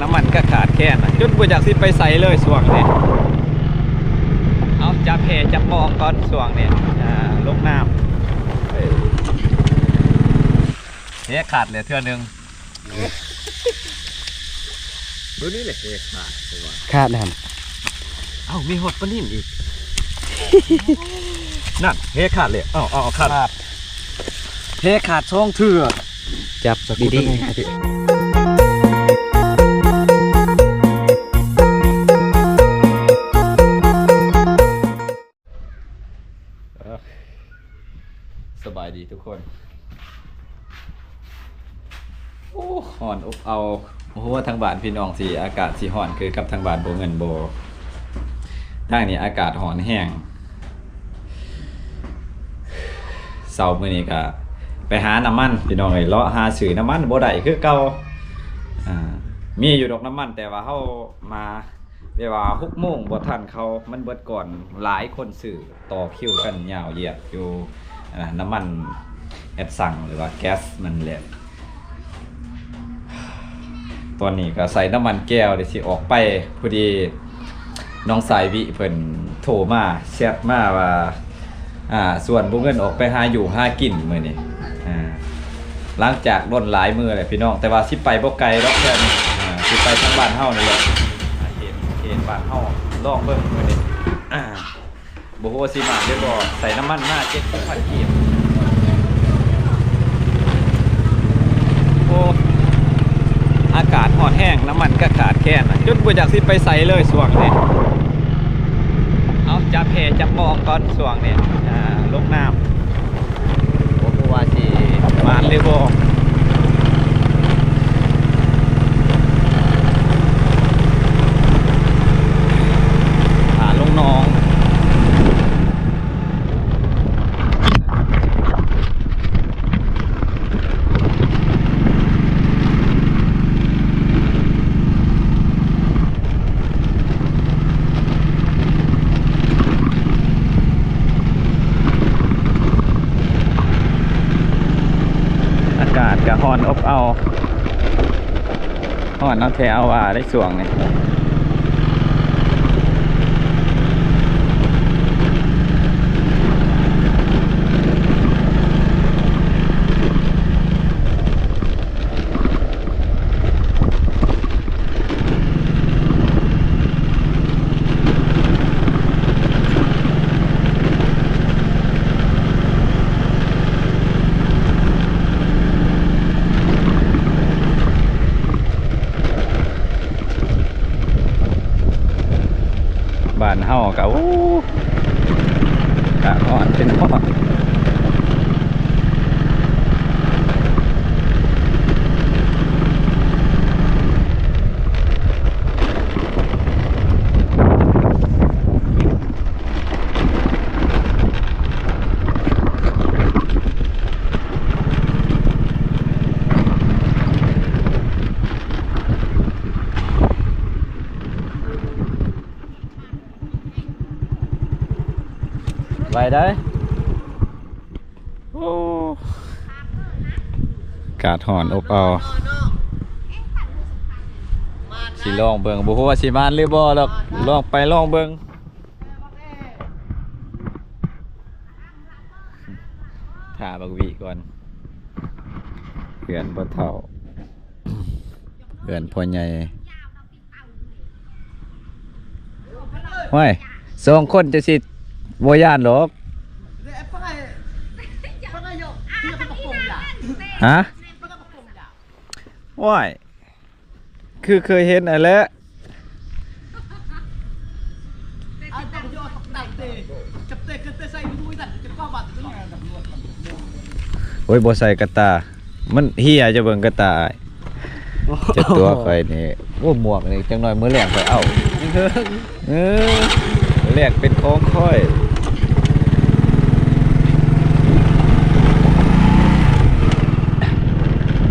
ນ້ຳມັນກໍຂາດແຄນ ຈົນບໍ່ຢາກຊິໄປໃສເລີຍຊ່ວງນີ້. ເອົາ ຈັບແຫຈັບມອງກ່ອນຊ່ວງນີ້ ອ່າ ລົງນ້ຳ ແຫຂາດແລ້ວເທື່ອໜຶ່ງ. ໂຕນີ້ແຫຼະແຫຂາດ ຂ້ອຍວ່າ ຂາດຫັ້ນ. ເອົ້າ ມີຮອດປານິນອີກ ນັ້ນ ແຫຂາດແລ້ວ. ເອົາ ເອົາ ເອົາ ຂາດ ແຫຂາດສອງເທື່ອ. ຈັບດີໆ. ເອີ ສະບາຍດີທຸກຄົນ. ໂອ້ ຮ້ອນອົບເອົາ. ບໍ່ຮູ້ວ່າທາງບ້ານພີ່ນ້ອງຊິ ອາກາດຊິຮ້ອນຄືກັບທາງບ້ານບໍ່ເງິນບໍ່? ທາງນີ້ອາກາດຮ້ອນແຮງ. ເຊົ້າມື້ນີ້ກະໄປຫານ້ຳມັນ ພີ່ນ້ອງເອີຍ, ເລາະຫາຊື້ນ້ຳມັນບໍ່ໄດ້ຄືເກົ່າ. ອ່າ ມີຢູ່ດອກນ້ຳມັນ ແຕ່ວ່າເຮົາມາ ແບບວ່າຫົກໂມງບໍ່ທັນເຂົາ ມັນເບິດກ່ອນ. ຫຼາຍຄົນຊື້ ຕໍ່ຄິວກັນຍາວຢຽດຢູ່ ອ່າ ນ້ຳມັນແອັດຊັງ ຫຼືວ່າແກັສນັ້ນແຫຼະ. ຕອນນີ້ກໍໃສ່ນ້ຳມັນແກ່ວ ດຽວຊິອອກໄປ. ພໍດີນ້ອງສາຍວິເພິ່ນໂທມາ ແຊັດມາວ່າ ອ່າ ຊວນບໍ່ເງິນອອກໄປຫາຢູ່ຫາກິນມື້ນີ້. ອ່າ ຫຼັງຈາກດົນຫຼາຍມື້ແລ້ວພີ່ນ້ອງ ແຕ່ວ່າຊິໄປບໍ່ໄກດອກແຖວນີ້. ອ່າ ຊິໄປທາງບ້ານເຮົານີ້ແຫຼະ ອ່າ ເຂດ ເຂດບ້ານເຮົາ ລອງເບິ່ງມື້ນີ້. ອ່າ ບໍ່ຮູ້ວ່າຊິມານຫຼືບໍ່. ໃສ່ນ້ຳມັນມາເຈັດແປດພັນກີບ. ໂອ້ ອາກາດຮ້ອນແຮງ ນ້ຳມັນກໍຂາດແຄນ ຈົນບໍ່ຢາກຊິໄປໃສເລີຍຊ່ວງນີ້. ເອົາ ຈັບແຫຈັບມອງກ່ອນຊ່ວງນີ້ ອ່າ ລົງນ້ຳ. ບໍ່ຮູ້ວ່າຊິມານຫຼືບໍ່. ຫາລົງໜອງ. ອາກາດກະຮ້ອນອົບເອົາ ຮ້ອນເອົາແທ້ເອົາວ່າໄດ໋ຊ່ວງນີ້. ບ້ານເຮົາກໍ ໂອ້ ກະຮ້ອນເປັນຮ້ອນ. ໄວໄດ໋. ໂອ້ ອາກາດຮ້ອນອົບເອົາ. ຊິລອງເບິ່ງ ບໍ່ຮູ້ວ່າຊິມານຫຼືບໍ່ດອກ. ລອງໄປລອງເບິ່ງ. ຖ້າບັກວິກ່ອນ. ເຮືອນພໍ່ເຖົ້າ ເຮືອນພໍ່ໃຫຍ່. ໂອ້ຍ ສອງຄົນຈະຊິບໍ່ຢ້ານດອກ. ຮະ? ໂອ້ຍ ຄືເຄີຍເຫັນຫັ້ນແຫຼະ. ໂອ້ຍ ບໍ່ໃສ່ກະຕ່າ ມັນເຫ່ຍ. ເຈົ້າເບິ່ງກະຕ່າອ້າຍ ເຈົ້າຕົວະຂ້ອຍນີ້. ໂອ້ ໝວກນີ້ ຈັກໜ້ອຍມື້ແລງຂ້ອຍເອົາ. ເອີ ແລກເປັນຂອງຂ້ອຍ.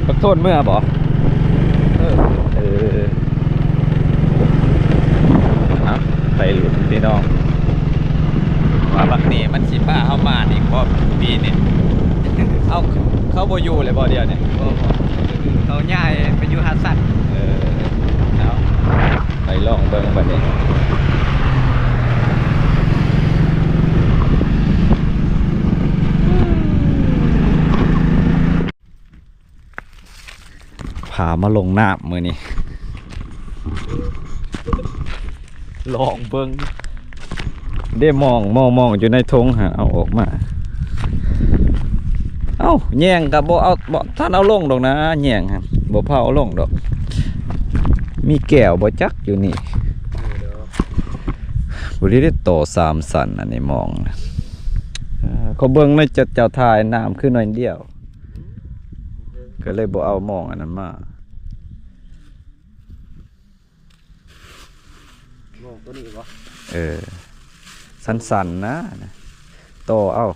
ບັກໂທນເມືອບໍ່? ເອີ ເອີ ເອົາ ໄປລຸ້ນພີ່ນ້ອງ ວ່າບັກນີ້ມັນຊິພາເຮົາມາອີກບໍ່ປີນີ້. ເອົາ ເຂົາບໍ່ຢູ່ແລ້ວບໍ່ດຽວນີ້? ບໍ່ ບໍ່ ເຂົາຍ້າຍໄປຢູ່ຫາດສັນ. ເອີ ເອົາ ເບິ່ງບັດນີ້ ພາມາລົງນ້ຳມື້ນີ້ ລອງເບິ່ງ ເດ້ມອງ ມອງ ມອງຢູ່ໃນຖົງຫັ້ນ ເອົາອອກມາ ເອົ້າ ແຍງກໍບໍ່ເອົາ ບໍ່ທັນເອົາລົງດອກນະ ແຍງຫັ້ນ ບໍ່ພາເອົາລົງດອກ ມີແກ້ວບໍ່ຈັກຢູ່ນີ້ ບໍ່ໄດ້ຕໍ່ສາມຊັ້ນ ອັນນີ້ມອງ ເອີ ເຂົາເບິ່ງໃນເຈົ້າ ເຈົ້າຖ່າຍນ້ຳຄືໜ້ອຍດຽວ ກໍເລີຍບໍ່ເອົາມອງອັນນັ້ນມາ. ມອງຕົວນີ້ບໍ່? ເອີ ສັ້ນໆນະ ຕໍ່ເອົາ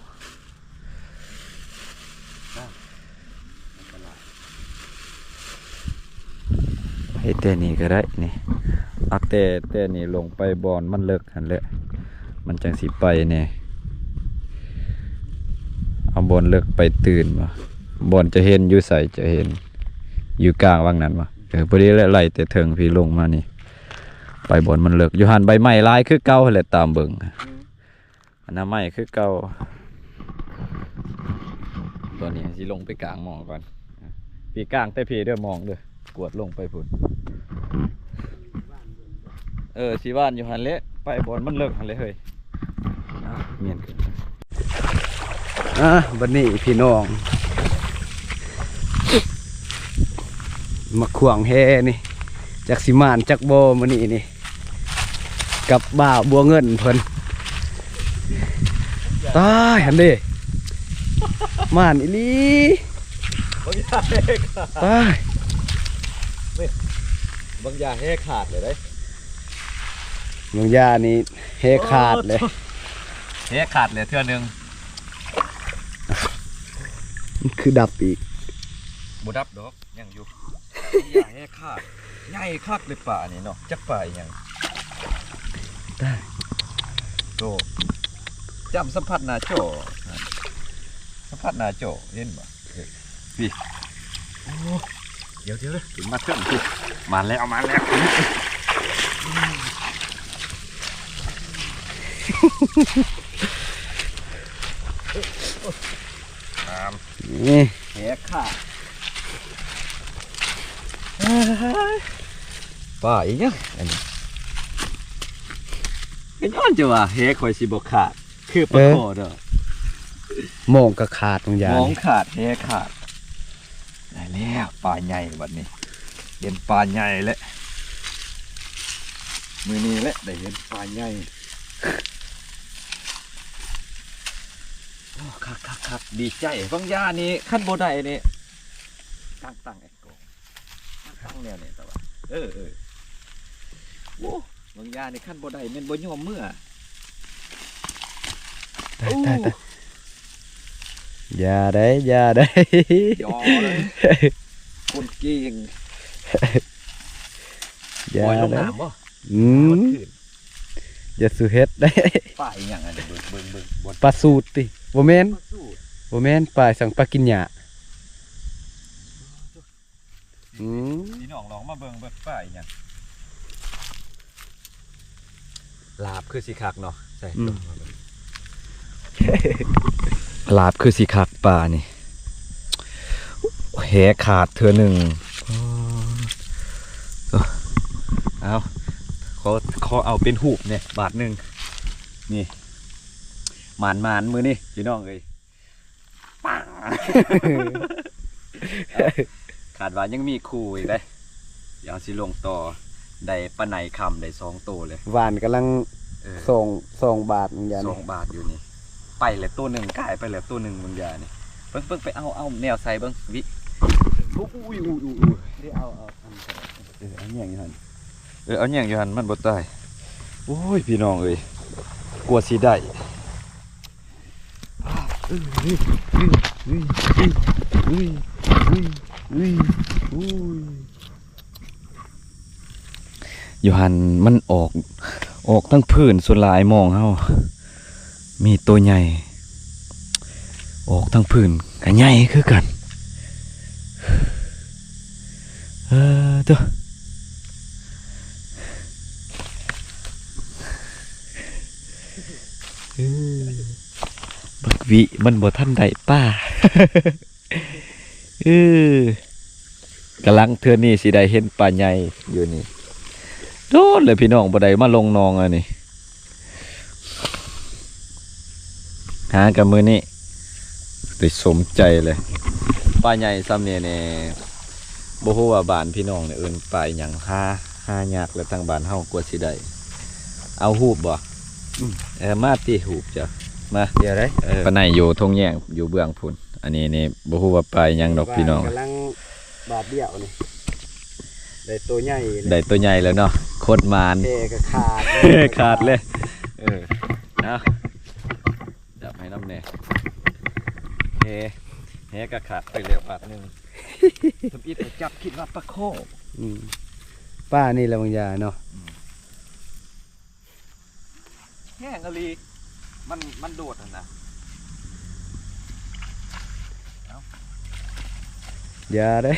ເຮັດແຕ່ນີ້ກໍໄດ້ນີ້ ເອົາແຕ່ ແຕ່ນີ້ລົງໄປບ່ອນມັນເລິກຫັ້ນແຫຼະ ມັນຈັ່ງຊິໄປແດ່ ເອົາບ່ອນເລິກໄປຕື່ນ ບ່ອນຈະເຫັນຢູ່ໃສ ຈະເຫັນຢູ່ກາງວັງນັ້ນບໍ່? ເອີ ພໍດີແຫຼະ ໄລ່ແຕ່ເທິງພີ້ລົງມານີ້ ໄປບ່ອນມັນເລິກ ຢູ່ຫັ້ນໃບໄມ້ຫຼາຍຄືເກົ່າຫັ້ນແຫຼະ ຕາມເບິ່ງ ອືມ ອັນນັ້ນໄມ້ຄືເກົ່າ ຕອນນີ້ຊິລົງໄປກາງໝອງກ່ອນ ປີກາງແຕ່ພີ້ເດີໝອງເດີ ກວດລົງໄປພຸ້ນ ເອີ ຊິຫວ່ານຢູ່ຫັ້ນແຫຼະ ໄປບ່ອນມັນເລິກຫັ້ນແຫຼະເຮີ້ຍ ອ່າ ແມ່ນ ອ່າ ບັດນີ້ພີ່ນ້ອງ ມາຂວາງແຫນີ້ ຈັກຊິໝານຈັກບໍ່ມື້ນີ້ນີ້ ກັບບ່າວບົວເງິນເພິ່ນ ຕາຍຫັ້ນເດ້ ໝານອີ່ຫຼີ ບາງຢ່າແຫຂາດ ຕາຍ ນີ້ ບາງຢ່າແຫຂາດເລີຍເດ້ ບາງຢ່ານີ້ແຫຂາດເລີຍ ໂອ້ ແຫຂາດເລີຍເທື່ອໜຶ່ງ ມັນຄືດັບອີກ ບໍ່ດັບດອກ ຍັງຢູ່ ຢ່າແຫຂາດ ໃຫຍ່ຄັກເລີຍປານີ້ເນາະ ຈັກປາອີ່ຫຍັງ ຕາຍ ໂຕ ຈ້ຳສຳຜັດໜ້າຈໍ້ ສຳຜັດໜ້າຈໍ້ ເຫັນບໍ່? ເອີ ພີ້ ໂອ້ ດຽວໆ ຂຶ້ນມາເທິງພີ້ ມາແລ້ວ ມາແລ້ວ ງາມ ນີ້ ແຫກຂາດ ປາອີ່ຫຍັງອັນນີ້ ກໍຍ້ອນຈະວ່າແຫຂ້ອຍຊິບໍ່ຂາດ ຄືປາ ເອີ ຄໍເດີ ມອງກໍຂາດ ມອງຢ່າງ ມອງຂາດ ແຫຂາດ ໄດ້ແລ້ວ ປາໃຫຍ່ບັດນີ້ ເຫັນປາໃຫຍ່ແລ້ວ ມື້ນີ້ແຫຼະໄດ້ເຫັນປາໃຫຍ່ ໂອ້ ຄັກໆໆ ດີໃຈ ບາງຢ່ານີ້ ຄັນບໍ່ໄດ້ນີ້ ຕັ້ງໆ ຕັ້ງແນວນີ້ ແຕ່ວ່າ ເອີ ເອີ ໂອ້ ບາງຢ່ານີ້ ຄັນບໍ່ໄດ້ແມ່ນບໍ່ຍອມເມືອ ຕາຍ ໂອ້ ຕາຍ ຕາຍ ຢ່າໄດ໋ ຢ່າໄດ໋ ຢ່າເລີຍ ຄົນເກັ່ງ ຢ່າ ປ່ອຍລົງ ໄດ໋ ນ້ຳບໍ່? ອືມ ຢ່າສູ່ເຮັດໄດ໋ ປາອີ່ຫຍັງອັນນີ້ ເບິ່ງ ເບິ່ງ ເບິ່ງ ປາສູດຕິ ບໍ່ແມ່ນ ປາສູດ ບໍ່ແມ່ນ ປາສັງ ປາກິນຫຍ້າ ອືມ ພີ່ນ້ອງລອງມາເບິ່ງ ເບິ່ງປາອີ່ຫຍັງ ລາບຄືຊິຄັກເນາະ ໃສ່ ອືມ ລາບຄືຊິຄັກປານີ້ ແຫຂາດເທື່ອໜຶ່ງ ເອົາ ຂໍ ຂໍເອົາເປັນຮູບແດ່ບາດໜຶ່ງ ນີ້ ໝານໆ ມື້ນີ້ພີ່ນ້ອງເອີຍ ປັງ ຄາດວ່າຍັງມີຄູ່ອີກເດ້ ດຽວຊິລົງຕໍ່ ໄດ້ປາໄນຄຳ ໄດ້ສອງໂຕເລີຍ ຫວ່ານກຳລັງ ເອີ ສອງ ສອງບາດ ສອງບາດຢູ່ນີ້ ໄປແລ້ວໂຕໜຶ່ງ ກາຍໄປແລ້ວໂຕໜຶ່ງ ບາງຢ່ານີ້ ເບິ່ງ ເບິ່ງ ໄປເອົາ ເອົາແນວໃສ່ເບິ່ງ ວິ ອຸ້ຍ ອຸ້ຍ ອຸ້ຍ ອຸ້ຍ ເດ້ ເອົາ ເອົາ ເອີ ເອົາແຍງຢູ່ຫັ້ນ ເອີ ເອົາແຍງຢູ່ຫັ້ນ ມັນບໍ່ຕາຍ ໂອ້ຍ ພີ່ນ້ອງເອີຍ ກວ່າຊິໄດ້ ຢູ່ຫັ້ນມັນອອກ ອອກທັງພື້ນ ສ່ວນຫຼາຍມອງເຮົາ ມີໂຕໃຫຍ່ ອອກທັງພື້ນກະໃຫຍ່ຄືກັນ ເອີ ໂທ້. ເອີ ບັກວິມັນບໍ່ທັນໄດ້ປາ. ເອີ ກຳລັງເທື່ອນີ້ຊິໄດ້ເຫັນປາໃຫຍ່ຢູ່ນີ້. ໂດນແລ້ວພີ່ນ້ອງບໍ່ໄດ້ມາລົງໜອງອັນນີ້. ຫາກັນມື້ນີ້ໄດ້ສົມໃຈເລີຍ. ປາໃຫຍ່ຊ່ຳນີ້ນີ້ ບໍ່ຮູ້ວ່າບ້ານພີ່ນ້ອງນີ້ເອີ້ນປາອີຫຍັງ. ຫາ ຫາຍາກແຫຼະ ທາງບ້ານເຮົາກວ່າຊິໄດ້. ເອົາຮູບບໍ່? ອືມ ເອີ ມາຕິຮູບເຈົ້າ ມາ. ດຽວໄດ໋ ເອີ ປາໃນຢູ່ທົ່ງແຍງ ຢູ່ເບື້ອງພຸ້ນ. ອັນນີ້ນີ້ບໍ່ຮູ້ວ່າປາອີຫຍັງດອກພີ່ນ້ອງ. ກຳລັງບາດດຽວນີ້ ໄດ້ໂຕໃຫຍ່ ໄດ້ໂຕໃຫຍ່ແລ້ວເນາະ. ໂຄດໝານ ແຫກະຂາດ ຂາດເລີຍ. ເອີ ເອົາ ຈັບໃຫ້ນຳແດ່. ແຫ ແຫກະຂາດໄປແລ້ວບາດໜຶ່ງ. ທຳອິດຈັບຄິດວ່າປາຄໍ. ອືມ ປານີ້ລະບາງຢ່າເນາະ. ອືມ ແຮງອີ່ຫຼີ ມັນ ມັນໂດດຫັ້ນນະ. ເອົ້າ ຢ່າເດ້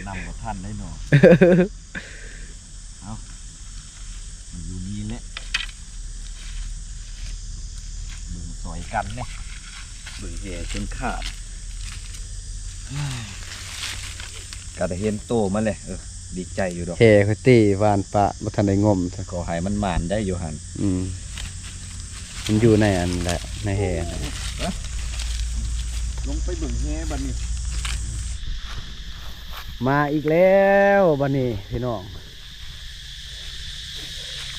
ນຳບໍ່ທັນໄດ໋ເນາະ. ເອົ້າ ມັນຢູ່ນີ້ແຫຼະ ເບິ່ງຊ່ອຍກັນເນາະ. ເບິ່ງແຫຈົນຂາດ ກໍໄດ້ເຫັນໂຕມັນແຫຼະ. ເອີ ດີໃຈຢູ່ດອກ. ແຫຂ້ອຍຕີຫວ່ານປະ ບໍ່ທັນໄດ້ງົມຊະ. ຂໍໃຫ້ມັນໝານໄດ້ຢູ່ຫັ້ນ. ອືມ ມັນຢູ່ໃນອັນແຫຼະ ໃນແຫ. ເອີ ລົງໄປເບິ່ງແຫບັດນີ້. ມາອີກແລ້ວບັດນີ້ພີ່ນ້ອງ.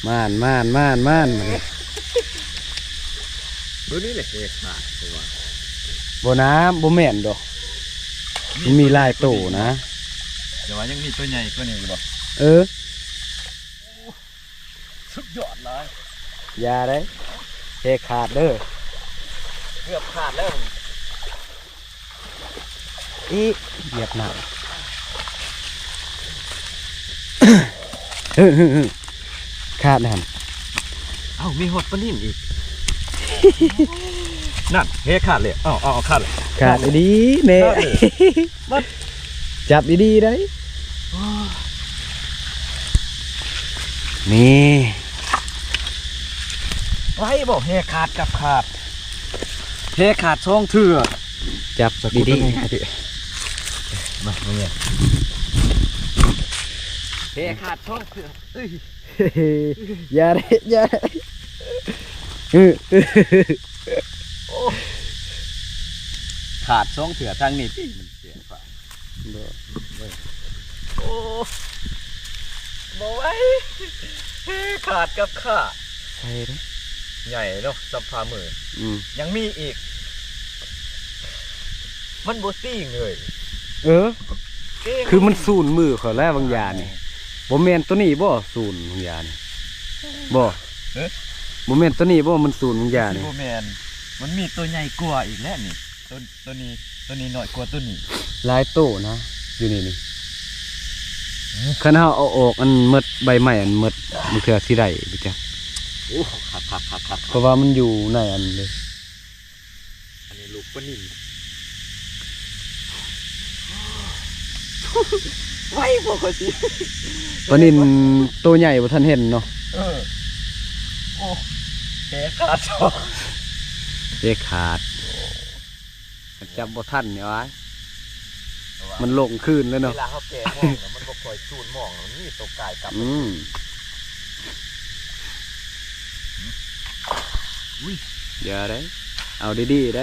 ມານ ມານ ມານ ມານ. ໂຕນີ້ແຫຼະແຫຂາດ ເພາະວ່າ ບໍ່ນາ ບໍ່ແມ່ນດອກ. ມັນມີຫຼາຍໂຕນະ ແຕ່ວ່າຍັງມີໂຕໃຫຍ່ກວ່ານີ້ຢູ່ບໍ່? ເອີ ສຸດຍອດຫຼາຍ. ຢ່າເດ້ ແຫຂາດເດີ. ເກືອບຂາດແລ້ວ. ອີ ຫຽບນ້ຳ ຮຶໆໆ ຂາດຫັ້ນ. ເອົ້າ ມີຮອດປານິນອີກ. ນັ້ນ ເຮ ຂາດເລີຍ. ເອົາ ເອົາ ເອົາ ຂາດເລີຍ. ຂາດອີ່ຫຼີແມ່. ຂາດເລີຍ. ມາ ຈັບອີ່ຫຼີໄດ໋. ໂອ້ຍ ນີ້ ໄວ້ບໍ່ ເຮຂາດກັບຂາດ ເຮຂາດສອງເທື່ອ. ຈັບດີໆ ມາ ມາເນຍ ເຮຂາດສອງເທື່ອ. ເອີຍ ຢ່າເດ້ ຢ່າເດ້. ໂອ້ ຂາດສອງເທື່ອທາງນີ້ຕິ ມັນແຈກ ບໍ່ ໂອ້ ບໍ່ໄຫວ ເຮຂາດກັບຂາດ. ໃສ່ເດ້ ໃຫຍ່ເນາະ ສຳພາມື. ອືມ ຍັງມີອີກ ມັນບໍ່ຕີງເລີຍ. ເອີ ຕີງ ຄືມັນສູນມືຂ້ອຍແລ້ວບາງຢ່ານີ້. ບໍ່ແມ່ນໂຕນີ້ບໍ່ສູນບາງຢ່ານີ້ ບໍ່? ເອີ ບໍ່ແມ່ນໂຕນີ້ບໍ່ມັນສູນບາງຢ່ານີ້? ບໍ່ແມ່ນ ມັນມີໂຕໃຫຍ່ກວ່າອີກແລ້ວນີ້. ໂຕ ໂຕນີ້ ໂຕນີ້ນ້ອຍກວ່າໂຕນີ້ ຫຼາຍໂຕນະ ຢູ່ໃນນີ້. ອືມ ຄັນເຮົາເອົາອອກອັນໝົດ ໃບໄມ້ອັນໝົດ ບາງເທື່ອຊິໄດ້ບໍ່ຈັກ. ໂອ້ ຄັກໆໆໆ ເພາະວ່າມັນຢູ່ໃນອັນເດ້. ອັນນີ້ລູກປານິນ ໄວບໍ່ຂ້ອຍຊິ ປານິນໂຕໃຫຍ່ບໍ່ທັນເຫັນເນາະ. ເອີ ໂອ້ ເຮຂາດ ເຮຂາດ. ໂອ້ ຄັນຈັບບໍ່ທັນນີ້ຫວາຍ ມັນລົງຄືນແລ້ວເນາະ. ເວລາເຮົາແກ່ມອງນະ ມັນບໍ່ຄ່ອຍສູນມອງ ມັນມີໂຕກາຍກັບ. ອືມ ອຸ້ຍ ຢ່າໄດ໋ ເອົາດີໆໄດ໋.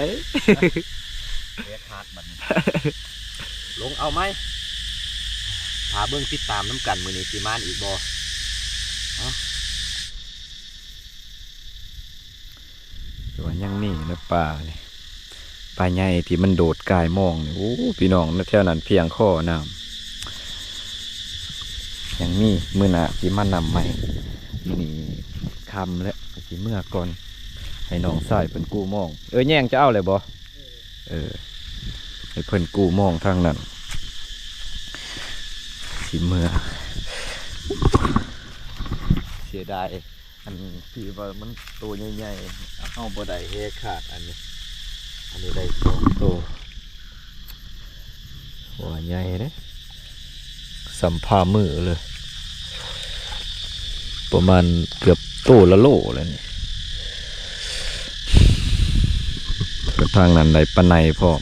ເດຄາດບັດນີ້ ລົງເອົາໃໝ່ ຖ້າເບິ່ງຕິດຕາມນຳກັນ ມື້ນີ້ຊິມານອີກບໍ່. ເອົ້າ ແຕ່ວ່າຍັງມີນະປານີ້ ປາໃຫຍ່ທີ່ມັນໂດດກາຍມອງນີ້ ໂອ້ ພີ່ນ້ອງ ແຖວນັ້ນພຽງຄໍນ້ຳ ຍັງມີ. ມື້ໜ້າຊິມານຳໃໝ່ ມື້ນີ້ຄ່ຳແລ້ວ ກໍຊິເມືອກ່ອນ ໃຫ້ນ້ອງຊາຍເພິ່ນກູ້ມອງ. ເອີ ແຍງຈະເອົາແລ້ວບໍ່? ເອີ ໃຫ້ເພິ່ນກູ້ມອງທາງນັ້ນ ຊິເມືອ. ເສຍດາຍ ອັນທີ່ວ່າມັນໂຕໃຫຍ່ໆ ເຮົາບໍ່ໄດ້ເຮຂາດອັນນີ້ ອັນນີ້ໄດ້ສອງໂຕ ຫົວໃຫຍ່ເດ້ ສ່ຳຝ່າມືເລີຍ ປະມານເກືອບໂຕລະໂລແລ້ວນີ້. ທາງນັ້ນໄດ້ປາໄນພ້ອມ.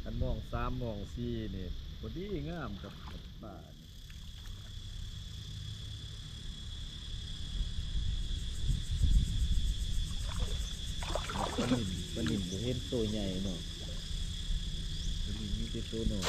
ຄັນມອງສາມມອງສີ່ນີ້ ພໍດີງາມກັບປານີ້. ປານິນ ປານິນບໍ່ເຫັນໂຕໃຫຍ່ເນາະ ປານິນມີແຕ່ໂຕນ້ອຍ.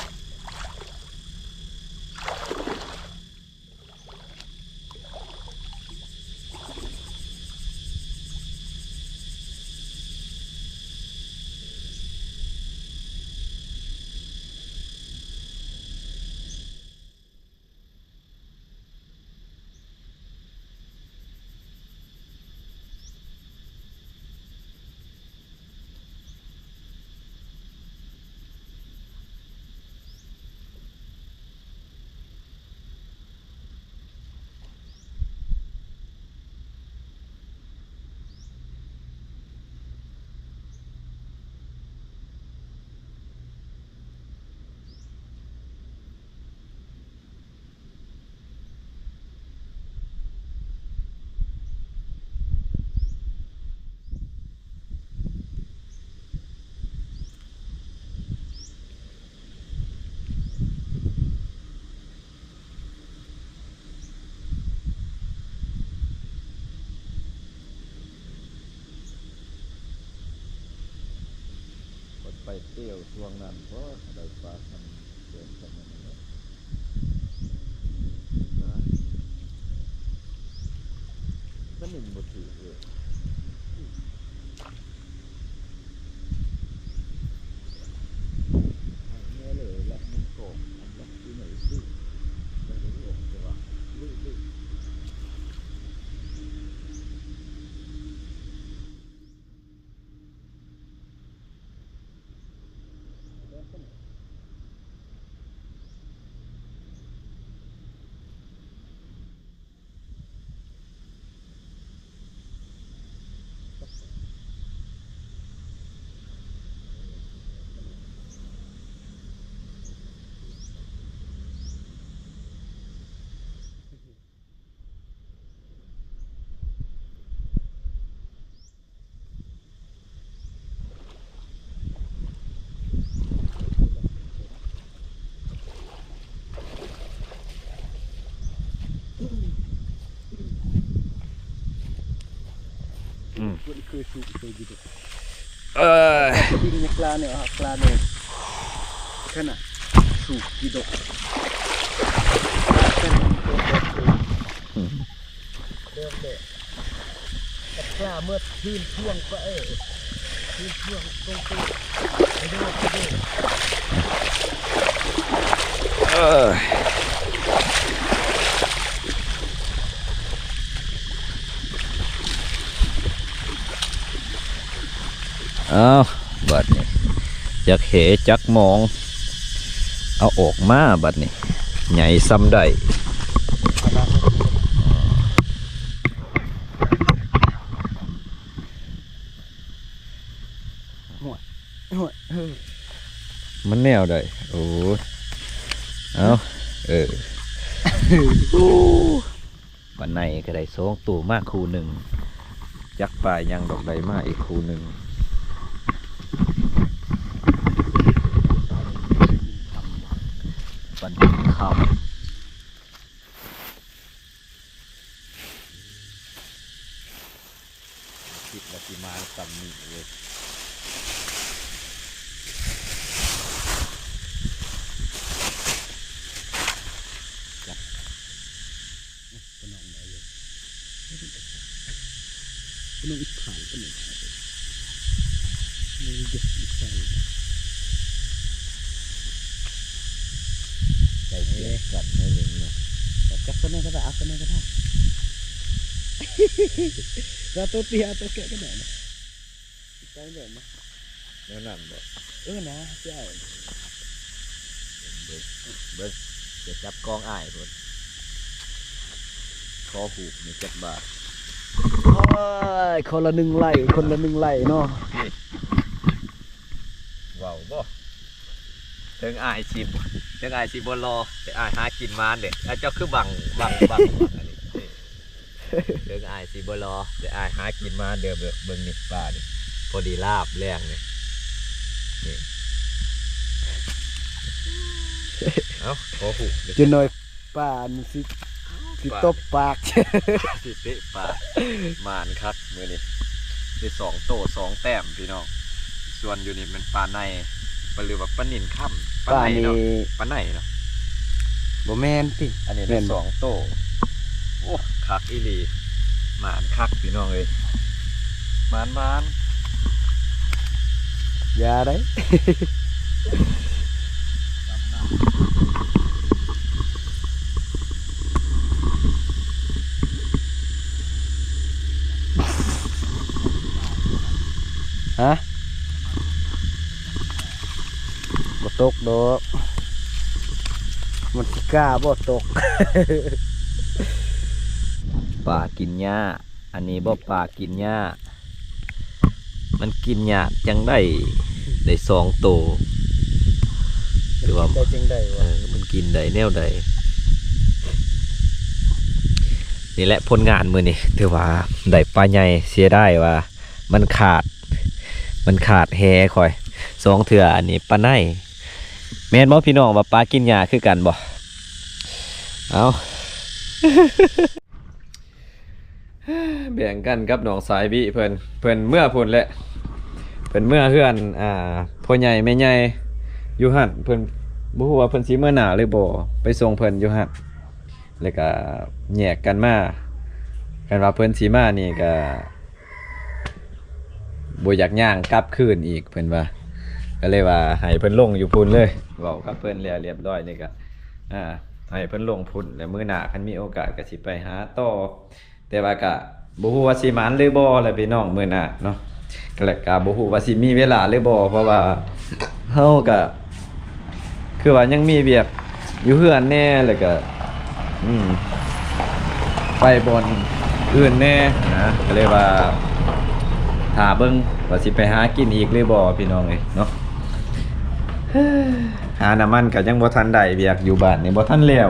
ໄປທ່ຽວຊ່ວງນັ້ນ ພໍໄດ້ປາ ມັນໜຶ່ງບໍ່ຖືກເລີຍ ແນ່ເລີຍລະ ມັນກໍອັນລັກຢູ່ໃນຊື່ ແຕ່ວ່າ ອືມ ເອີ ດິງຍາກລາແນວ ກລາແນວ ຂະໜາດສູງກິໂລ ອືມ ເລີ່ມແລ້ວ ກລາເໝິດ ພື້ນພວງກວ່າ ເອີ ພື້ນພວງຕົງເຕະ ໄປເດີ ໄປເດີ ເອີ ເອົາ ບາດນີ້ ຈັກແຫຈັກມອງ ເອົາອອກມາບາດນີ້ ໃຫຍ່ສ່ຳໃດ. ຫ້ວຍ ຫ້ວຍ ເອີ ມັນແນວໃດ? ໂອ້ຍ ເອົາ ເອີ ໂອ້ ປາໄນກໍໄດ້ສອງໂຕ ມາຄູ່ໜຶ່ງ ຈັກປາຫຍັງດອກ ໄດ້ມາອີກຄູ່ໜຶ່ງ. ປານິນຄຳ. ຄິດວ່າຊິມາສ່ຳນີ້ເລີຍ ຈັກ ໃກ້ຈຽບກັນໜ້ອຍໜຶ່ງເນາະ. ຈັບຕົວນີ້ກໍໄດ້ ເອົາຕົວນີ້ກໍໄດ້ ເອົາຕົວເຕ້ຍ ເອົາຕົວແກະກໍໄດ້ນະ. ໄປເບິ່ງມາ ແນວນັ້ນບໍ່? ເອີນະ ຊິເອົາ ເບິ່ງ ເບິ່ງ ຈະຈັບກອງອ້າຍພຸ້ນ. ຂໍຮູບນີ້ຈັກບາດ? ໂອ້ຍ ຄົນລະໜຶ່ງໄລ້ ຄົນລະໜຶ່ງໄລ້ເນາະ. ນີ້ ເວົ້າບໍ່ ເຖິງອ້າຍຊິ ເຖິງອ້າຍຊິບໍ່ຫຼໍ່ ແຕ່ອ້າຍຫາກິນມາເດ້. ອາ ເຈົ້າຄືບັງ ບັງ ບັງ ບັງອັນນີ້ ເຖິງອ້າຍຊິບໍ່ຫຼໍ່ ແຕ່ອ້າຍຫາກິນມາເດີ. ເບິ່ງ ເບິ່ງນີ້ປານີ້ ພໍດີລາບແລງນີ້ ນີ້ ເອົ້າ ຂໍຫູກ ຈັກໜ້ອຍປາມັນຊິ ຊິຕົບປາກ ຊິເຕະປາກ. ໝານຄັກມື້ນີ້ ໄດ້ສອງໂຕສອງແຕ້ມພີ່ນ້ອງ. ສ່ວນຢູ່ນີ້ແມ່ນປາໄນ ປາ ຫຼືວ່າປານິນຄຳ ປາໄນເນາະ ປາໄນເນາະ ບໍ່ແມ່ນຕິ? ອັນນີ້ໄດ້ສອງໂຕ. ໂອ້ ຄັກອີ່ຫຼີ ໝານຄັກພີ່ນ້ອງເອີຍ ໝານໆ. ຢ່າໄດ໋ ຮະ? ບໍ່ຕົກດອກ ມັນຊິກ້າບໍ່ຕົກ. ປາກິນຫຍ້າ ອັນນີ້ບໍ່ປາກິນຫຍ້າ ມັນກິນຫຍ້າຈັ່ງໃດ ໄດ້ສອງໂຕ ຖືວ່າ ໄດ້ຈັ່ງໃດວະ ເອີ ມັນກິນໄດ້ແນວໃດ? ນີ້ແຫຼະຜົນງານມື້ນີ້ ຖືວ່າໄດ້ປາໃຫຍ່ ເສຍດາຍວ່າ ມັນຂາດ ມັນຂາດແຫຂ້ອຍສອງເທື່ອ. ອັນນີ້ປາໄນ ແມ່ນບໍ່ພີ່ນ້ອງ ວ່າປາກິນຫຍ້າຄືກັນບໍ່? ເອົ້າ ແບ່ງກັນກັບນ້ອງສາຍວິເພິ່ນ ເພິ່ນເມືອພຸ້ນແຫຼະ ເພິ່ນເມືອເຮືອນ ອ່າ ພໍ່ໃຫຍ່ແມ່ໃຫຍ່ຢູ່ຫັ້ນ. ເພິ່ນບໍ່ຮູ້ວ່າເພິ່ນຊິເມືອໜ້າຫຼືບໍ່ ໄປສົ່ງເພິ່ນຢູ່ຫັ້ນ ແລ້ວກະແຍກກັນມາ. ຄັນວ່າເພິ່ນຊິມານີ້ກະ ບໍ່ຢາກຍ່າງກັບຄືນອີກ ເພິ່ນວ່າ ກໍເລີຍວ່າໃຫ້ເພິ່ນລົງຢູ່ພຸ້ນເລີຍ. ເວົ້າກັບເພິ່ນແລ້ວລຽບຮ້ອຍນີ້ກໍ ອ່າ ໃຫ້ເພິ່ນລົງພຸ້ນ ແລ້ວມື້ໜ້າຄັນມີໂອກາດກໍຊິໄປຫາຕໍ່. ແຕ່ວ່າກໍບໍ່ຮູ້ວ່າຊິໝານຫຼືບໍ່ແຫຼະພີ່ນ້ອງ ມື້ໜ້າເນາະ ແລ້ວກໍບໍ່ຮູ້ວ່າຊິມີເວລາຫຼືບໍ່ ເພາະວ່າເຮົາກໍ ຄືວ່າຍັງມີວຽກຢູ່ເຮືອນແດ່ ແລ້ວກະ ອືມ ໄປບ່ອນອື່ນແດ່ນະ ກໍເລີຍວ່າຖ້າເບິ່ງວ່າຊິໄປຫາກິນອີກຫຼືບໍ່ ພີ່ນ້ອງເອີຍເນາະ. ຫານ້ຳມັນກໍຍັງບໍ່ທັນໄດ້ ວຽກຢູ່ບ້ານນີ້ບໍ່ທັນແລ້ວ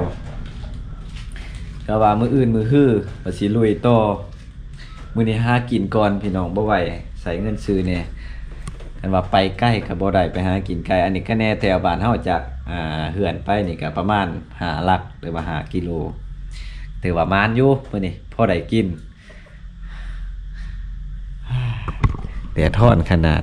ກໍວ່າມື້ອື່ນມື້ຮືວ່າຊິລຸຍຕໍ່. ມື້ນີ້ຫາກິນກ່ອນພີ່ນ້ອງ ບໍ່ໄຫວ ໃຊ້ເງິນຊື້ແດ່. ຄັນວ່າໄປໄກກໍບໍ່ໄດ້ ໄປຫາກິນໄກ. ອັນນີ້ຄະແນນແຖວບ້ານເຮົາຈາກ ອ່າ ເຮືອນໄປນີ້ກໍປະມານຫ້າຫຼັກ ຫຼືວ່າຫ້າກິໂລ. ຖືວ່າໝານຢູ່ມື້ນີ້ ພໍໄດ້ກິນ. ແດດຮ້ອນຂະໜາດ